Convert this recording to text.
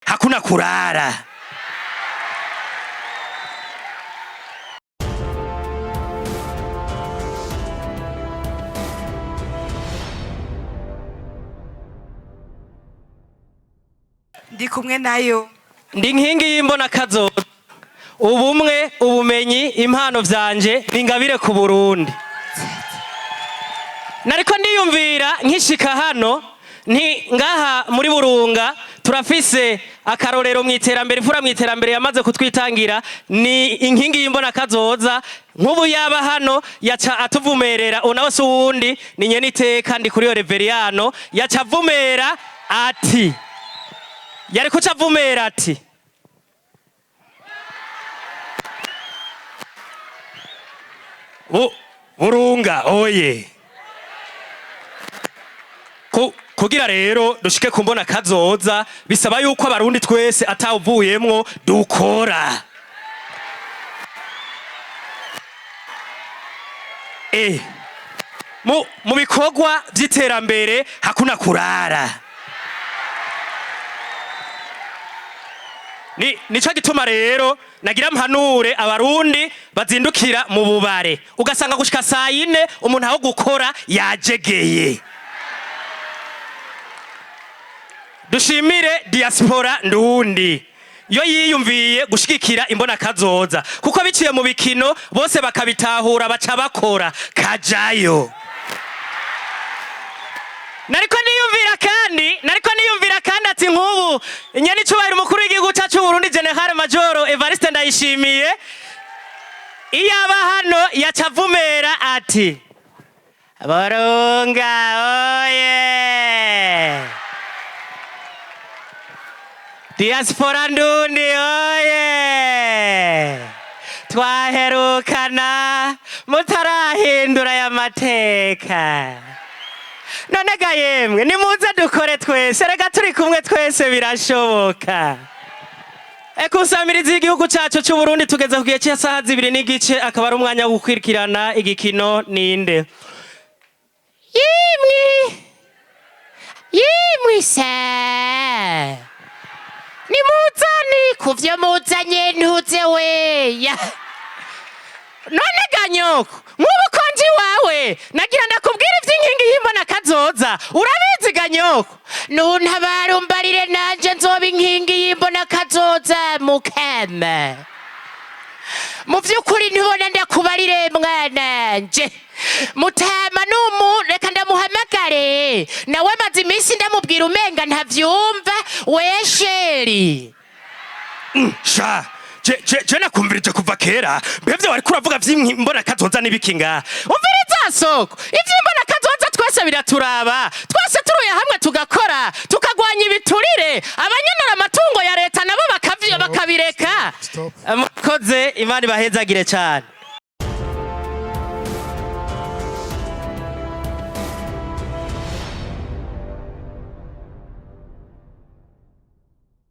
Hakuna kurara. Ndi kumwe nayo. Ndi nkingi y'imbona kazoza. Ubumwe, ubumenyi, impano vyanje ningabire ku Burundi. Nariko ndiyumvira nkishika hano nti ngaha muri Burunga turafise akarorero mu iterambere, imfura mu iterambere yamaze kutwitangira ni inkingi y'imbona kazoza. Nk'ubu yaba hano yaca atuvumerera, unawe si uwundi ni nyene iteka ndi kuri yo Reveriyano, yaca avumera ati, yari kuca avumera ati Burunga oye. Kugira rero dushike ku mbona kazoza bisaba yuko abarundi twese atawuvuyemwo dukora. Mu bikorwa vy'iterambere hakuna kurara. Ni nico gituma rero nagira mpanure abarundi bazindukira mu bubare, ugasanga gushika saa yine umuntu aho gukora yajegeye. Dushimire diaspora ndundi yo yiyumviye gushigikira imbona kazoza, kuko biciye mu bikino bose bakabitahura baca bakora kajayo. Nariko niyumvira kandi, nariko niyumvira kandi ati nk'ubu nyene icubahiro umukuru w'igihugu cacu c'Uburundi General Major Evariste Ndayishimiye iyo aba hano yaca avumera ati Burunga oye, diaspora ndundi oye, twaherukana mutarahindura aya mateka. None ga yemwe nimuze dukore twese, reka turi kumwe twese birashoboka. Ekusamirizi y'igihugu cacu c'Uburundi, tugeze ku gihe cy'isaha 2:15, akaba ari umwanya wo gukwirikirana igikino ninde. Yimwi yimwi se nimuzane kuvyo muzanye ntuze weya. None ga nyoko, nk'ubu ko nje iwawe nagira ndakubwira ivy'inkingi y'imbona kazoza, urabizi ga nyoko? Nuntabara umbarire nanje nzoba inkingi y'imbona kazoza mukama. Mu vy'ukuri ntubona ndakubarire mwananje mutama numu, reka ndamuhamagare nawe amaze iminsi ndamubwira umenga ntavyumva. Wesheri Sha je nakumvirije kuva kera, mbevye wariko uravuga vy'imbona kazoza n'ibiki ngaha. Umviriza soko, ivy'imbona kazoza twese biraturaba, twese turuye hamwe tugakora tukagwanya ibiturire, abanyenura amatungo ya leta nabo bakabireka. Stop. Murakoze, Imana ibahezagire cyane.